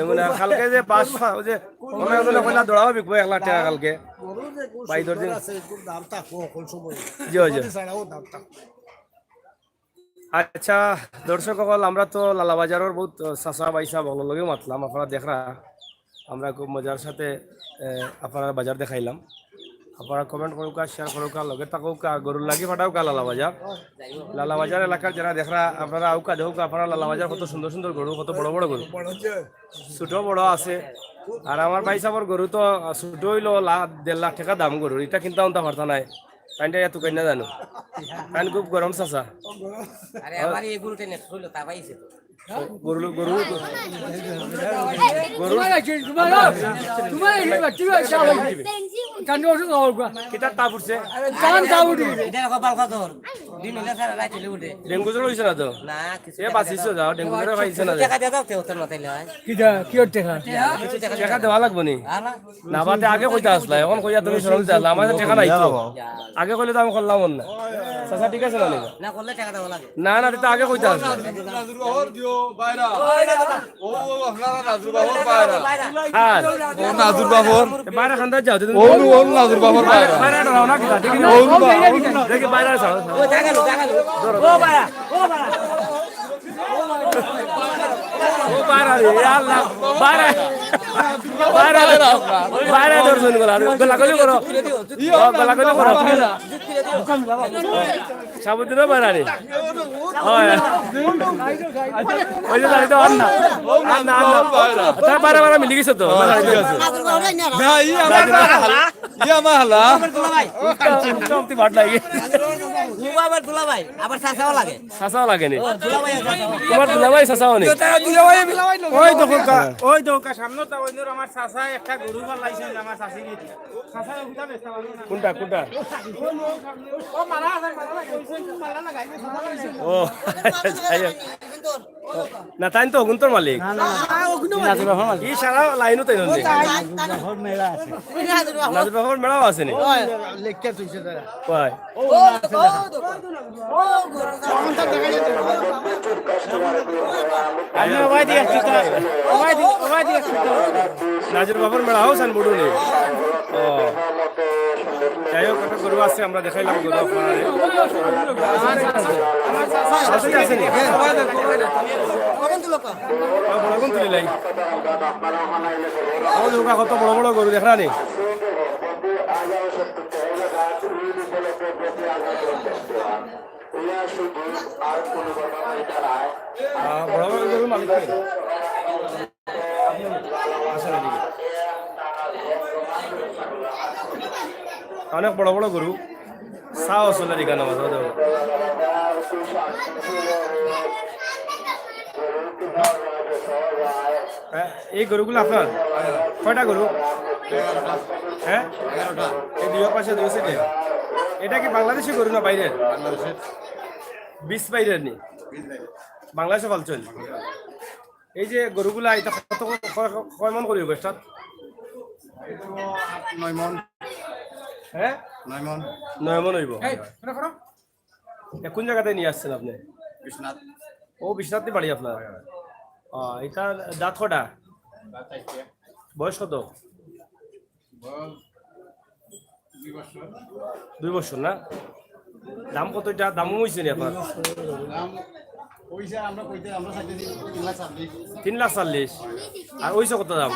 মানে, কালকে যে পাঁচ, ওই যে, মনে হয় যেন কইলা দড়াও বিকবো এক লাখ টেকা কালকে। গরুর যে গরু ভাই, দশ দিন। সুন্দর আছে, এগুর দাম থাকবো, অকল সময়। জি, জি। যদি ছাড়াও দাম থাকবো। আচ্ছা, দর্শক অকল, আমরা তো লালাবাজারর বহুত চাচা ভাইসাব অকলর লগে মাতলাম, আপনারা দেখরা, আমরা খুব মজার সাথে, এ, আপনারারে বাজার দেখাইলাম। আপনারা comment করউক্কা, share করউক্কা, লগে থাকউক্কা, গরুর লাগি পাঠাউক্কা লালাবাজার। লালাবাজার এলাকার যারা দেখরা, আপনারা আউক্কা, দেখউক্কা, আপনারা লালাবাজার কত সুন্দর সুন্দর গরু, কত বড় বড় গরু। ছোট বড় আছে। আর আমার ভাইসাবর গরু তো ছোট অইলো লা-, দেড় লাখ টেকা দাম গরুর, ইটা কিনতা উনতা পারতা নায়। পানিটা এত কই না জানো, পানি খুব গরম চাচা। আরে, আমার এই গরুটা নেট হইলো, তা পাইছে তো। গরু, গরু, গরু। তোমার আছে, তোমার আছে। তোমার এই বাচ্চা আছে, আমার। কান্ড ওষুধ খাওয়া গো। কিতার তাপ উঠছে? কান তাপ উঠে। এটা এখন বালকা ধর। দিন হলে সারা রাত চলে উঠে। ডেঙ্গু জ্বর হইছে না তো? না, কিছু এ, বাঁচিছো যাও, ডেঙ্গু জ্বরে পাইছে না। টেকা দিয়ে দাও, তে হতো না তাইলে হয়। কিতা, কি ওর টেকা? কিছু টেকা টেকা দেওয়া লাগবো নি? আর না। না, বাদে আগে কইতা আসলা, এখন কইয়া তুমি শরম দিতে আসলা, আমার কাছে টেকা নাই তো। আগে কইলে তো আমি করলাম না। চাচা, ঠিক আছে না নি? না করলে টেকা দেওয়া লাগে। না, না, দিতে আগে কইতা আসলা। নাজুর বাফর দিও, বাইরা। ও, ও, আপনারা নাজুর বাফর বাইরা। হ্যাঁ। ও নাজুর বাফর। এ, বাইরা খান্দাত যাও, তুমি ও, ও নাজুর বাফর বাইরা। বাইরা ডরাও না, কিতা? দেখি, ও, ও, দেখি, বাইরা যাও। ও, দেখা গেল, দেখা গেল। ও, বাইরা, ও, বাইরা। ও বাইরা রে, ইয়া আল্লাহ, বাইরা, বাইরা, বাইরা দর্শন করো, আরে, গলাগলি করো। ও, গলাগলি করো। সাবুদ্দিনও বাইরা রে। হয়। ওই যে দাঁড়িয়ে তো আর না। আর না, আর না। তারা বাইরা, বাইরা মিলি গেছে তো। না, ই আমার হালা। ই আমার হালা। উঠতে, উঠতে, উঠতে ভাট লাগে। ও আবার দুলাভাই, আবার চাচাও লাগে। চাচাও লাগে নি? ও, দুলাভাই আর চাচাও। তোমার দুলাভাই চাচাও নি? ওই দেখো কা, ওই দেখো কা, সামনে তো ওই ধর আমার চাচা একটা গরু ফালাইছে, আমার চাচি গেছে। চাচা ওইটা বেচতে পারবো না। কোনটা, কোনটা? ও মারা আছে, মারা লাগাইছে, মারা লাগাইছে, মারা লাগাইছে। ও, যাই হোক। না, তাইন তো অগুন্তর মালিক। না, না, না। ই সারা লাইনও তাইন অইন। নাজুর বাফর মেলাও আছে নি? কয়? আপনি ওবায়দি একটু তো, ওবায়দি, ওবায়দি একটু তো। নাজুর বাফর মেলাও সাইনবোর্ডও নি। ও। যাই হোক, একটা গরু আছে, আমরা দেখাইলাম গরু আপনারারে। আছে নি? ও, বড় কোন তুলি লাই? ও, দেখো, কত বড় বড় গরু দেখরা নি? আহ, বড় বড় গরুর মালিক কে? আসেন এদিকে। অনেক বড় বড় গরু। চাও চলে দিকে নামাজ, ও দেখো। হ্যাঁ, এই গরুগুলো আপনার? কয়টা গরু? হ্যাঁ? এই দুই পাশে দুই সাইডে। এটা কি বাংলাদেশি গরু না বাইরের? বাংলাদেশের। বিশ বাইরের নি? বিশ বাইরের। বাংলাদেশে পালছেন? এই যে গরুগুলা, এটা কত, কয়, কয় মন করি হইব এটা? এটা তো আট, নয় মন। হ্যাঁ? নয় মন। নয় মন হইব। এ, কোন জায়গাতে নিয়ে আসছেন আপনি? বিশ্বনাথ। ও, বিশ্বনাথ বাড়ি আপনার? হয়, হয়। আহ, এটা দাঁত কটা? দাঁত চারটে। বয়স কত? বয়স দুই বছর। দুই বছর না? দাম কত এটা? দামও হইছে নি আপনার? দাম হইছে, আমরা কইতে, আমরা চাইতেছি তিন লাখ চল্লিশ। তিন লাখ চল্লিশ। আর হইছে কত দাম?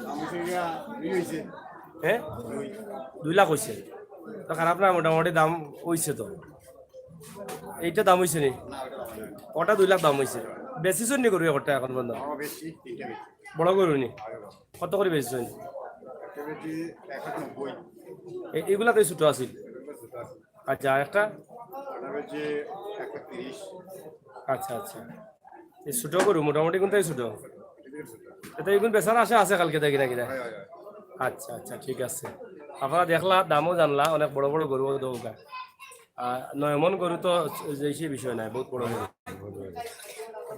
দাম হইছে গিয়া দুই হইছে। হ্যাঁ? দুই। দুই লাখ হইছে। তো খারাপ না, মোটামুটি দাম হইছে তো। এইটা দাম হইছে নি? না, ওটা দাম হইছে। ওটা দুই লাখ দাম হইছে। বেশি শুননি করবি একটা এখন বন্ধ। আমার বেশি, তিনটা বেশি। বড় গরু নি? কত করে বেচছেন? একটা বেশি একশো নব্বই। এগুলা তো ছোট আছিল। আচ্ছা, আর একটা? আচ্ছা, আচ্ছা। এই ছোট গরু মোটামুটি কোনটাই ছোট? এটা এগুন বেচার আশা আছে কালকে দেখি নাকি না? আচ্ছা, আচ্ছা, ঠিক আছে। আপনারা দেখলা, দামও জানলা, অনেক বড় বড় গরু দৌকা। আর নয় মন গরু তো যে সেই বিষয় নাই, বহুত বড় গরু।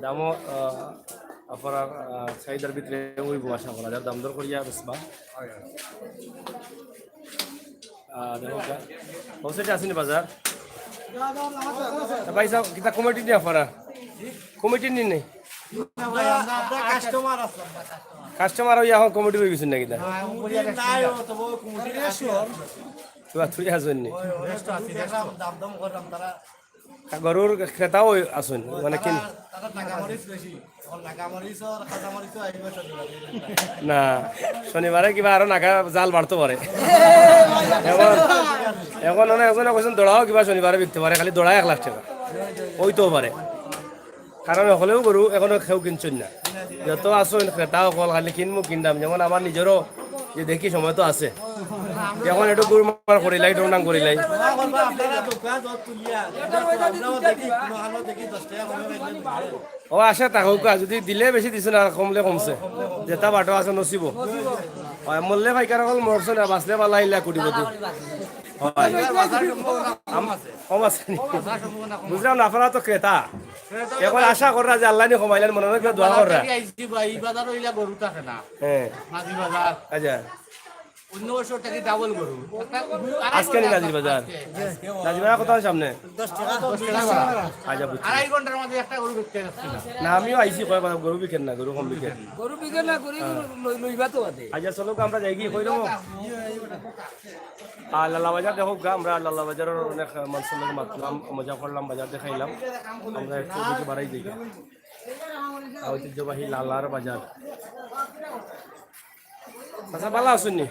দামও, আহ, আপনারা, আহ, চাহিদার ভিতরে ওই আশা করা যায়, দাম দর করিয়া বেচবা। আহ, দেখো, ও সেটা আসেনি বাজার। এ ভাই সাহেব, কিতা কমিটি নিয়া আপনারা? কমিটি নিয়ে নেই? কাস্টমার ওই এখন কমিটি হয়ে গেছেন নাকি তা? তুই আর তুই আসবেন নি? গরুর ক্রেতাও আছেন, মানে কিন-, না, শনিবারে কিবা আরো নাগা জাল বাড়তে পারে। এখন, এখন অনেক একজনে কইছেন দড়াও কিবা শনিবারে বিকতে পারে, খালি দড়া এক লাখ টাকা। ওইতেও পারে। কারণ হকলেও গরু এখনো কেউ কিনছেন না। যত আছেন ক্রেতা হকল খালি কিনমু কিনলাম, যেমন আমার নিজেরও যে দেখি সময় তো আছে। এখন একটু গুড় মার করিলাই, টংটাং করিলাই। ও আশা থাকুক, যদি দিলে বেশি দিছে না, কমলে কমছে। যেটা বাটো আছে নসিব। হয়, মরলে পাইকার হকল মরছে না, বাঁচলে বালা ইলা কোটিপতি। হয়। আম-, কম আছে নি? বুঝলাম না, আপনারা তো ক্রেতা। এখন আশা কররা যে আল্লাহ নি কমাইলেন, মনে হয় দোয়া কররা। আইছি ভাই, এই বাজার হইলা গরু থাকে না। হ্যাঁ। নাজির বাজার। আচ্ছা। অন্য বছর থাকি ডাবল গরু। আজকে নি নাজির বাজার? আজকে। নাজির বাজার কত আছে সামনে? দশ টাকা। দশ টাকা করা। আচ্ছা, বুঝছি। আড়াই ঘন্টার মধ্যে একটা গরু বিকতে যাচ্ছে না। না, আমিও আইছি কয় বাজার, গরু বিকেন না, গরু কম বিকেন। গরু বিকেন না, গরু লই-, লইবা তো বাদে। আচ্ছা, চলো, আমরা যাই কি, কই রকম? আর লালা বাজার দেখো গা, আমরা লালা বাজারের অনেক মানুষের লগে মাতলাম, মজা করলাম, বাজার দেখাইলাম। আমরা একটু দেখি বাড়াই দেখি। আর ঐতিহ্যবাহী লালার বাজার। আচ্ছা, ভালা আছইন নি?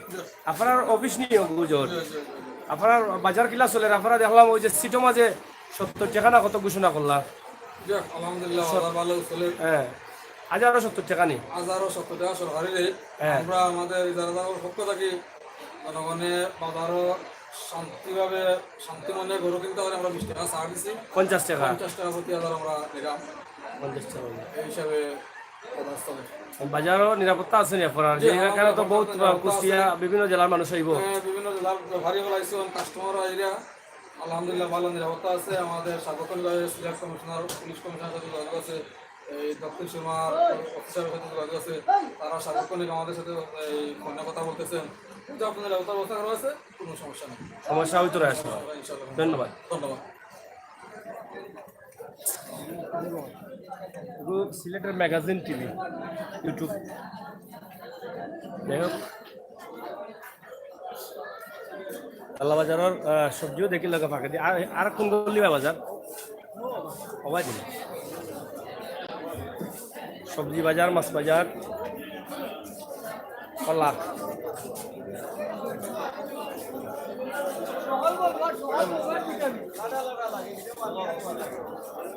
আপনার অফিস নি গুজর? আপনার বাজার কিলা চলের? আপনারা দেখলাম ওই যে সিটো মাঝে সত্তর টাকা না কত ঘোষণা করলা? যাক, আলহামদুলিল্লাহ, বাজার ভালা চলের। হ্যাঁ, আজ আরো সত্তর টাকা নি? আজ আরো সত্তর টাকা সরকারি রেট। হ্যাঁ। আমরা আমাদের ইজারাদারর পক্ষ থাকি জনগণে বাজারো শান্তিভাবে, শান্তি মনে গরু কিনতে পারে, আমরা বিশ টাকা ছাড় দিছি। পঞ্চাশ টাকা? পঞ্চাশ টাকা প্রতি হাজার আমরা নিলাম। পঞ্চাশ টাকা। এই হিসাবে বাজার চলে। বাজারও নিরাপত্তা আছে নি আপনার? জি, যে এখানে তো আমাদের বহুত নিরাপত্তা আছে। কুষ্টিয়া বিভিন্ন জেলার মানুষ আইবো। হ্যাঁ, বিভিন্ন জেলার ব্যাপারী হকল আইছইন, কাস্টমার আইরা। আলহামদুলিল্লাহ, ভালা নিরাপত্তা আছে। আমাদের সার্বক্ষণিক সিলেট কমিশনার, পুলিশ কমিশনার সাথে যোগাযোগ আছে, এই দক্ষিণ সীমার অফিসারের সাথে যোগাযোগ আছে। তারা সার্বক্ষণিক আমাদের সাথে এই ফোনে কথা বলতেছেন। কিন্তু আপনাদের ব্যবস্থা, ব্যবস্থা করা আছে, কোনো সমস্যা নেই। সমস্যা হইতো না আসলে। ইনশাআল্লাহ। ধন্যবাদ। ধন্যবাদ। এগু সিলেটের ম্যাগাজিন টিভি, YouTube। যাই হোক, আল্লাহ বাজারর, আহ, সবজিও দেখি লগে ফাঁকে দি। আর, আর কোন গলি বা বাজার? সবাই দিন। সবজি বাজার, মাছ বাজার, কলা।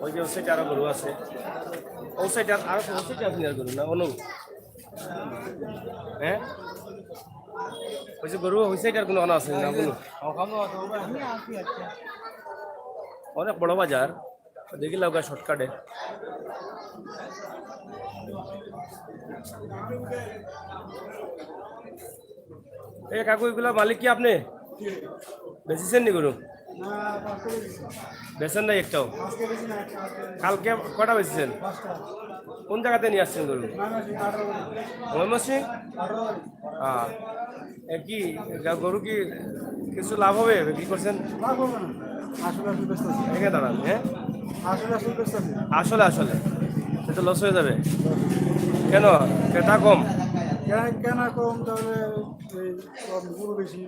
ওই যে ওই সাইডে আরো গরু আছে। ওই সাইডে আর, আরো ওই সাইডে আপনি আর গরু না, অনু? হ্যাঁ? ওই যে গরু, ওই সাইডে আর কোনো খানো আছে না, কোনো? অনেক বড় বাজার। দেখি লাউগা শর্টকাটে। এই কাকু, এগুলা মালিক কি আপনি? বেচিছেন নি গরু? বেচেন নাই একটাও? কালকে কটা বেচিছেন? কোন জায়গাতে নিয়ে আসছেন গরু? ময়মনসিং? হ্যাঁ। এ কি, গা-, গরু কি কিছু লাভ হবে? কি করছেন? লাভ হবে না। আসলে, আসলে ব্যস্ত আছি। এখানে দাঁড়ান, হ্যাঁ? আসলে, আসলে ব্যস্ত আছি। আসলে, আসলে। সে তো লস হয়ে যাবে। কেন? ক্রেতা কম? কেন, কেনা কম, তাহলে এই কম, গরু বেশি।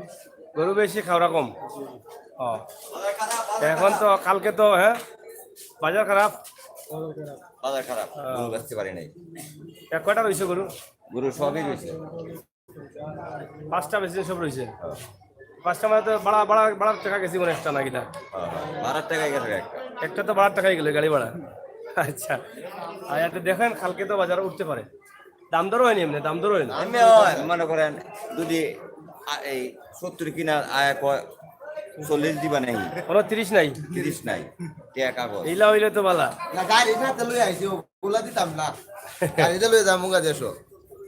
গরু বেশি, খাওয়া কম। ও। এখন তো, কালকে তো, হ্যাঁ? বাজার খারাপ? বাজার খারাপ। বাজার খারাপ, হ্যাঁ। গরু বেচতে পারি নাই। এক কয়টা রইছে গরু? গরু সবই রইছে। পাঁচটা বেশি সব রইছে। হ্যাঁ। পাঁচটা মানে তো বাড়া, বাড়া, বাড়ার টাকা গেছি মানে একটা নাকি না? হ্যাঁ, হ্যাঁ। বাড়ার টাকাই গেছে একটা। একটা তো বাড়ার টাকাই গেল, গাড়ি ভাড়া। আচ্ছা। আর একটা দেখেন, কালকে তো বাজার উঠতে পারে। দাম দর হয়নি এমনি, দাম দর হয়নি। এমনি হয়, মনে করেন যদি আ, এই সত্তর কিনা আয় কয়, চল্লিশ দিবা নাই, কোনো তিরিশ নাই। তিরিশ নাই, টেকা কাগজ। ইলা হইলে তো বালা। না, গাড়ি সাথে লই আইছি, ওগুলা দিতাম না। গাড়িতে লই যাবো গা দেশো।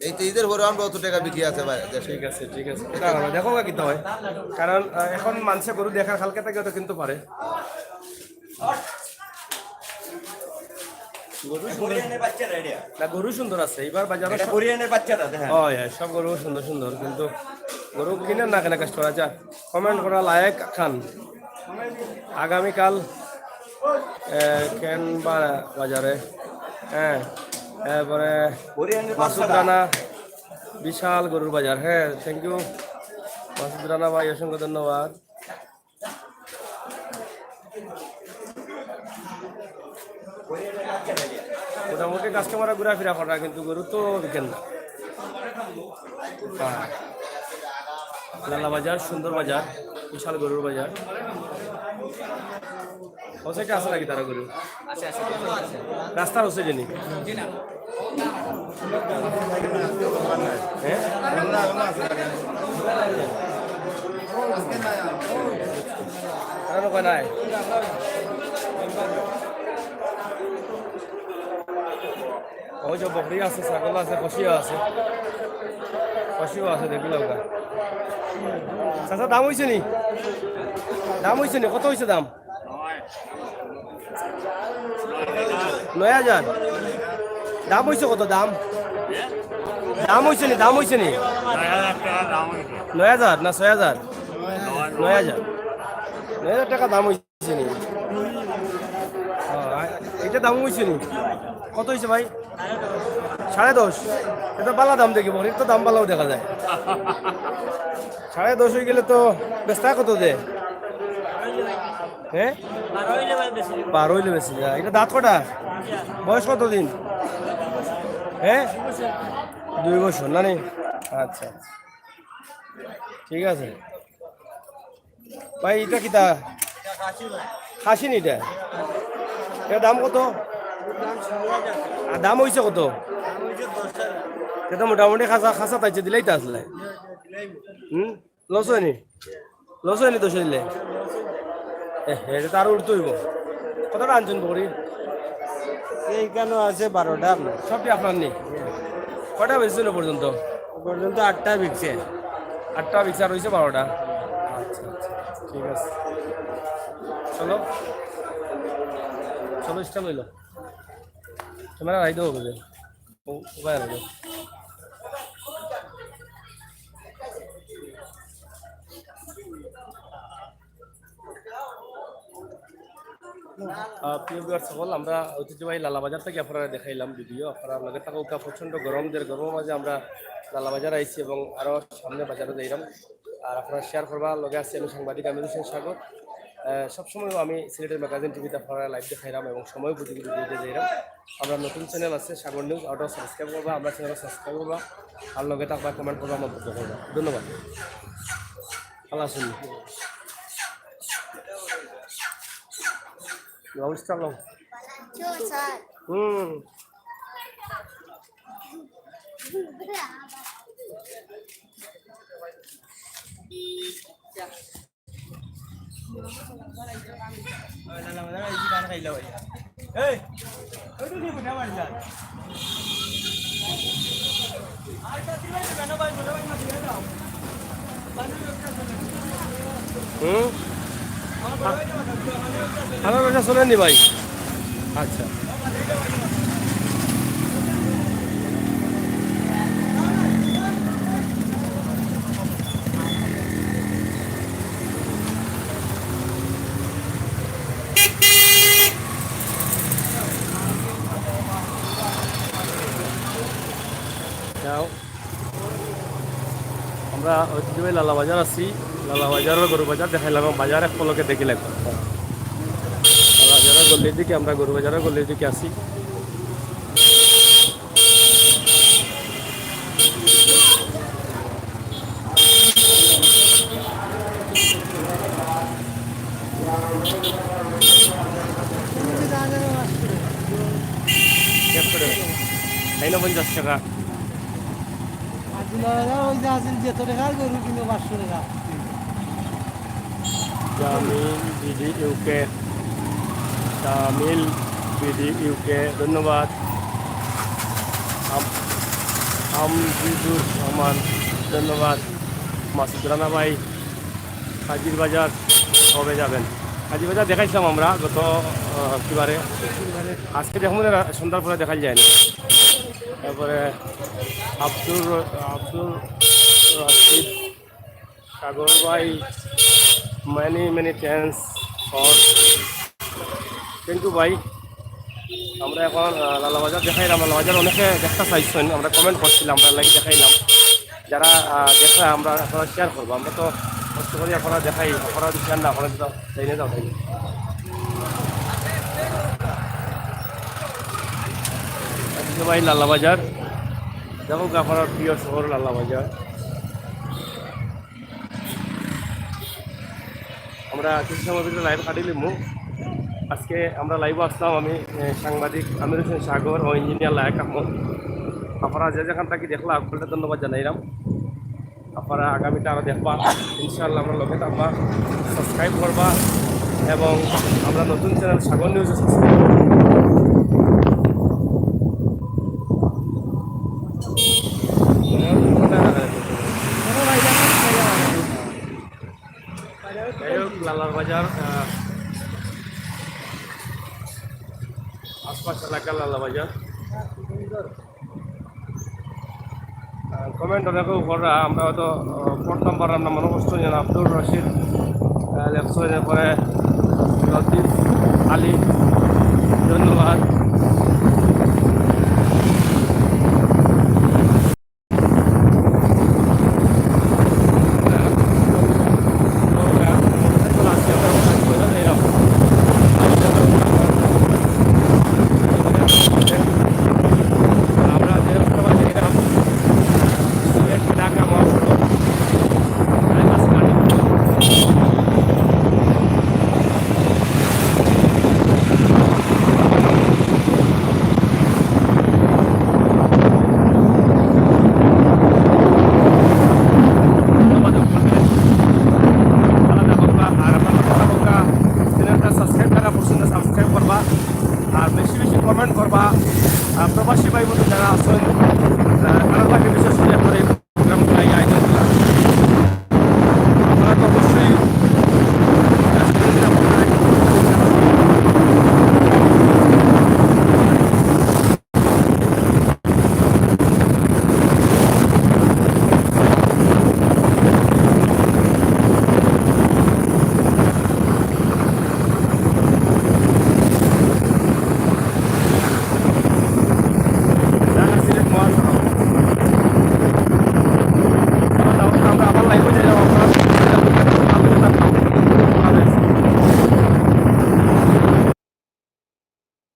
এই তো ঈদের পরে আমরা অত টাকা বিক্রি আছে ভাই দেশে। ঠিক আছে, ঠিক আছে। না, না, দেখো গা কিতা হয়। কারণ আহ, এখন মানষে গরু দেখার, কালকে থাকি তো কিনতে পারে। হরিয়ানের বাচ্চাটা এটা। না, গরু সুন্দর আছে এবার বাজারে। এটা হরিয়ানের বাচ্চাটা দেখেন। হয়, হয়, সব গরু সুন্দর সুন্দর, কিন্তু গরু কিনেন না কেন কাস্টমার? আচ্ছা, কমেন্ট করা লায়েক খান। আগামীকাল আহ, কেন বা-, বাজারে, হ্যাঁ, এরপরে হরিয়ানের মাসুদ বাচ্চাটা। রানা, বিশাল গরুর বাজার। হ্যাঁ, থ্যাংক ইউ মাসুদ রানা ভাই, অসংখ্য ধন্যবাদ। মোটামুটি কাস্টমার ঘোরাফেরা করা, কিন্তু গরু তো বিকেন না। হ্যাঁ। লালা বাজার, সুন্দর বাজার, বিশাল গরুর বাজার। ও সাইডে আছে নাকি তারা গরু? রাস্তার ও সাইডে নি? হ্যাঁ? কারণ ওখানে নাই। ওই যে বকরি আছে, ছাগল আছে, খাসিও আছে। খাসিও আছে, দেখি লাগা। চাচা, দাম হইছে নি? দাম হইছে নি? কত হইছে দাম? নয় হাজার। দাম হইছে কত দাম? দাম হইছে নি? দাম হইছে নি? নয় হাজার না ছয় হাজার? নয় হাজার। নয় হাজার টাকা দাম হইছে নি? ও, আর এটা দাম হইছে নি? কত হইছে ভাই? সাড়ে দশ। এটা বালা দাম দেখি, বকরির তো দাম বালাও দেখা যায়। সাড়ে দশ হয়ে গেলে তো বেচতা কত দে? হ্যাঁ, বারো হইলে বেশি যায়। এটা দাঁত কটা? বয়স কত দিন? হ্যাঁ, দুই বছর না নি? আচ্ছা, আচ্ছা, ঠিক আছে। ভাই, এটা কিতা? খাসি নি এটা? এটার দাম কত? আর দাম হইছে কত? এটা মোটামুটি খাসা, খাসা তাইছে, দিলেই তো আসলে। হুম, লস হয়নি? লস হয়নি তো শরীরে? এ, এটা তো আরো উঠতে হইব। কতটা আনছেন বকরি? এইখানে আছে বারোটা আপনার। সবটি আপনার নি? কটা বেচছেন এ পর্যন্ত? এ পর্যন্ত আটটা বিকছে। আটটা বিকছে, আর রইছে বারোটা। আচ্ছা, আচ্ছা, ঠিক আছে। চলো, চলো, স্টার্ট হইল। ক্যামেরা রাখি দেবো বুঝে। ও, উপায় নেই। আহ, প্রিয় ভিউয়ার্স সকল, আমরা ঐতিহ্যবাহী লালা বাজার থেকে আপনারা দেখাইলাম ভিডিও। আপনারা লগে থাকা উকা প্রচণ্ড গরম, দের গরমের মাঝে আমরা লালা বাজার আইছি এবং আরও সামনে বাজারে যাইলাম। আর আপনারা শেয়ার করবা, লগে আছি আমি সাংবাদিক আমির হোসেন সাগর। আহ, সবসময় আমি সিলেটের ম্যাগাজিন টিভিতে আপনারা লাইভ দেখাইলাম এবং সময় উপযোগী ভিডিও দিয়ে যাইলাম। আমরা নতুন চ্যানেল আছে সাগর নিউজ, ওটাও সাবস্ক্রাইব করবা, আমরা চ্যানেল সাবস্ক্রাইব করবা, আর লগে থাকবা, কমেন্ট করবা, মন্তব্য করবা। ধন্যবাদ। ভালো আছেন? অবস্থা ভালো? হুম। হুম। আঠারো পয়সা চলেনি ভাই? আচ্ছা। যাও। আমরা ঐতিহ্যবাহী লালা বাজার আছি, লালা বাজারের গরু বাজার দেখাইলাম, বাজার এক পলকে দেখি লাগবে। লালা বাজারের গল্লির দিকে, আমরা গরু বাজারের গল্লির দিকে আছি। একশো টাকা। তাই না, পঞ্চাশ টাকা। দুলাল ভাই, ওই যে আছিল যে তোর এখানে গরু কিনে পাঁচশো টাকা। Jamil BD UK, Jamil BD UK, ধন্যবাদ। আম-, আমজিদুর রহমান, ধন্যবাদ। মাসুদ রানা ভাই, কাজির বাজার কবে যাবেন? কাজির বাজার দেখাইছিলাম আমরা গত, আহ, কিবারে। আজকে দেখমু না, সন্ধ্যার পরে দেখাই যায় না। তারপরে আব্দুর র-, আব্দুর রশিদ সাগর ভাই, many many thanks for, thank you ভাই। আমরা এখন, আহ, লালাবাজার দেখাইলাম, লালাবাজার অনেকে দেখতে চাইছেন, আমরা comment করছিলাম, আমরা live দেখাইলাম। যারা, আহ, দেখরা, আমরা আপনারা share করবো, আমরা তো কষ্ট করি আপনারা দেখাই, আপনারা যদি share না করেন তো তাই না, তাই না। আজকে ভাই লালাবাজার, দেখো আপনার প্রিয় শহর লালাবাজার। আমরা কিছু সময় ভিতরে live কাটিলিমু। আজকে আমরা live আসলাম, আমি, এ, সাংবাদিক আমির হোসেন সাগর ও engineer লায়েক আহমদ। আপনারা যে যেখান থাকি দেখলা, আপনাদের ধন্যবাদ জানাইলাম। আপনারা আগামীতে আরো দেখবা, ইনশাআল্লাহ আমরা লগে থাকবা, subscribe করবা এবং আমরা নতুন channel সাগর news subscribe করবা। যাই হোক, লালার বাজার, আহ, আশপাশ এলাকার লালা বাজার। আহ, comment অনেকে কররা, আমরা হয়তো, আহ, পড়তাম পারলাম না, মনে কষ্ট যেন আব্দুর রশিদ, আহ, লেখছেন, এরপরে লতিফ আলী, ধন্যবাদ। আর আপনারা যারা নতুন আছেন, channelটা subscribe করা পড়ছেন না, subscribe করবা। আর বেশি বেশি comment করবা। আর প্রবাসী ভাই বন্ধু যারা আছেন, আহ, তারা লাগে বিশেষ করে করে